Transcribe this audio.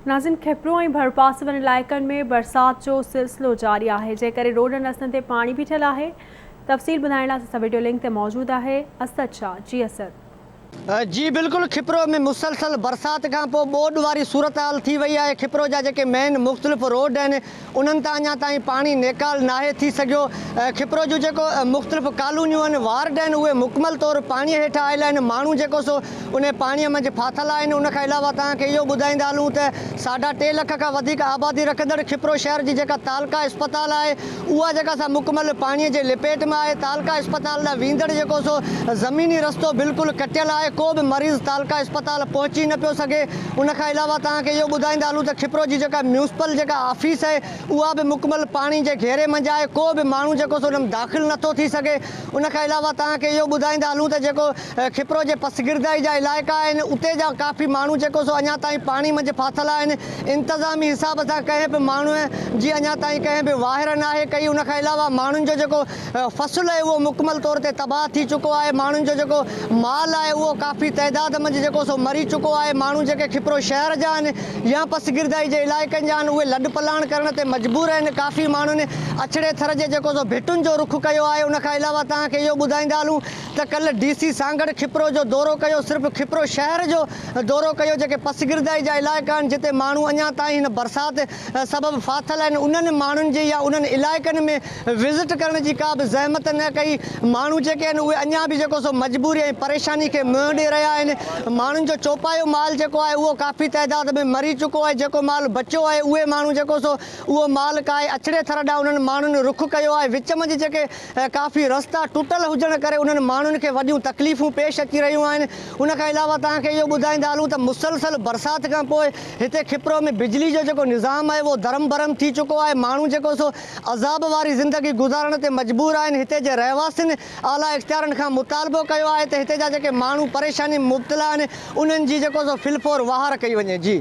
ناظرين کپرو ۽ ڀرپاسي وارن علائقن ۾ برسات جو سلسلو جاري آهي جنهن ڪري روڊن رستن تي پاڻي بيٺل آهي تفصيل ٻڌائڻ لاء اسان سان وڊيو لنڪ تي موجود آهي اسد شاهه جي اسد. جي بلڪل کپرو ۾ مسلسل برسات کان پوء ٻوڏ واري صورتحال ٿي وئي آهي کپرو جا جيڪي مين مختلف روڊ آهن انهن تان اڃا تائين پاڻي نيڪال ناهي ٿي سگهيو کپرو جون جيڪو مختلف ڪالونيون آهن وارڊ آهن اهي مڪمل طور پاڻي هيٺ آيل آهن ماڻهو جيڪو سو انهي پاڻي منجهه ڦاٿل آهن ان کان علاوه توهان کي اهو ٻڌائيندا هلون ته ساڍا ٽي لک کان وڌيڪ آبادي رکندڙ کپرو شهر جي جيڪا تعلقه اسپتال آهي اها جيڪا سا مڪمل پاڻي جي لپيٽ ۾ آهي، تعلقه اسپتال ڏانهن ويندڙ جيڪو سو زميني رستو بلڪل ڪٽيل آهي، ڪو به مريض تعلقه اسپتال پهچي نه پيو سگهي، ان کان علاوه توهان کي اهو ٻڌائيندا هلون ته کپرو جي جيڪا ميونسپل جيڪا آفيس آهي اها به مڪمل پاڻي جي گهيري منجهه آهي، ڪو به ماڻهو جيڪو سو ان ۾ داخل نه ٿو ٿي سگهي، ان کان علاوه توهان کي اهو ٻڌائيندا هلون ته جيڪو کپرو جي پسگردائي جا علائقا آهن اتي جا ڪافي ماڻهو جيڪو سو اڃا تائين پاڻي منجهه ڦاٿل آهن، انتظامي حساب سان ڪنهن به ماڻهوء جي اڃا تائين ڪنهن به واهر ناهي ڪئي ان کان علاوه ماڻهن جو جيڪو فصل آهي اهو مڪمل طور تي تباهه ٿي چڪو آهي ماڻهن جو جيڪو مال آهي اهو ڪافي تعداد منجهه جيڪو سو مري چڪو آهي ماڻهو جيڪي کپرو شهر جا آهن يا پسگردائي جي علائقن جا آهن اهي لڏ پلاڻ ڪرڻ تي مجبور آهن ڪافي ماڻهن اڇڙي ٿر جي جيڪو سو ڀٽن جو رخ ڪيو آهي ان کان علاوه توهان کي اهو ٻڌائيندا هلون ته ڪلهه ڊي سي سانگهڙ کپرو جو دورو ڪيو صرف کپرو شهر جو دورو ڪيو جيڪي پسگردائي جا علائقا آهن جتي ماڻهو اڃا تائين هن برسات سبب ڦاٿل آهن انهن ماڻهن جي يا انهن علائقن ۾ وزٽ ڪرڻ جي ڪا به زحمت نه ڪئي ماڻهو جيڪي آهن اهي اڃا به جيڪو سو مجبوري ۽ پريشاني کي منهن ڏئي رهيا آهن ماڻهن جو چوپايو مال جيڪو آهي اهو ڪافي تعداد ۾ مري چڪو آهي جيڪو مال بچيو آهي اهي ماڻهو جيڪو سو اهو مال ڪاهي اڇڙي ٿر ڏانهن انهن ماڻهن رخ ڪيو آهي وچ منجهه جيڪي ڪافي رستا ٽٽل هجڻ ڪري انهن ماڻهن کي وڏيون تڪليفون پيش اچي رهيون آهن ان کان علاوه توهان کي اهو ٻڌائيندا هلون ته مسلسل برسات کان پوء هتي کپرو ۾ بجلي جو جيڪو نظام آهي اهو درهم برهم ٿي چڪو آهي ماڻهو جيڪو سو عذاب واري زندگي گذارڻ تي مجبور آهن هتي جي رهواسين اعليٰ اختيارن کان مطالبو ڪيو آهي ته هتي جا جيڪي ماڻهو پريشاني ۾ مبتلا آهن انهن جي جيڪو سو في الفور واهر ڪئي وڃي جي.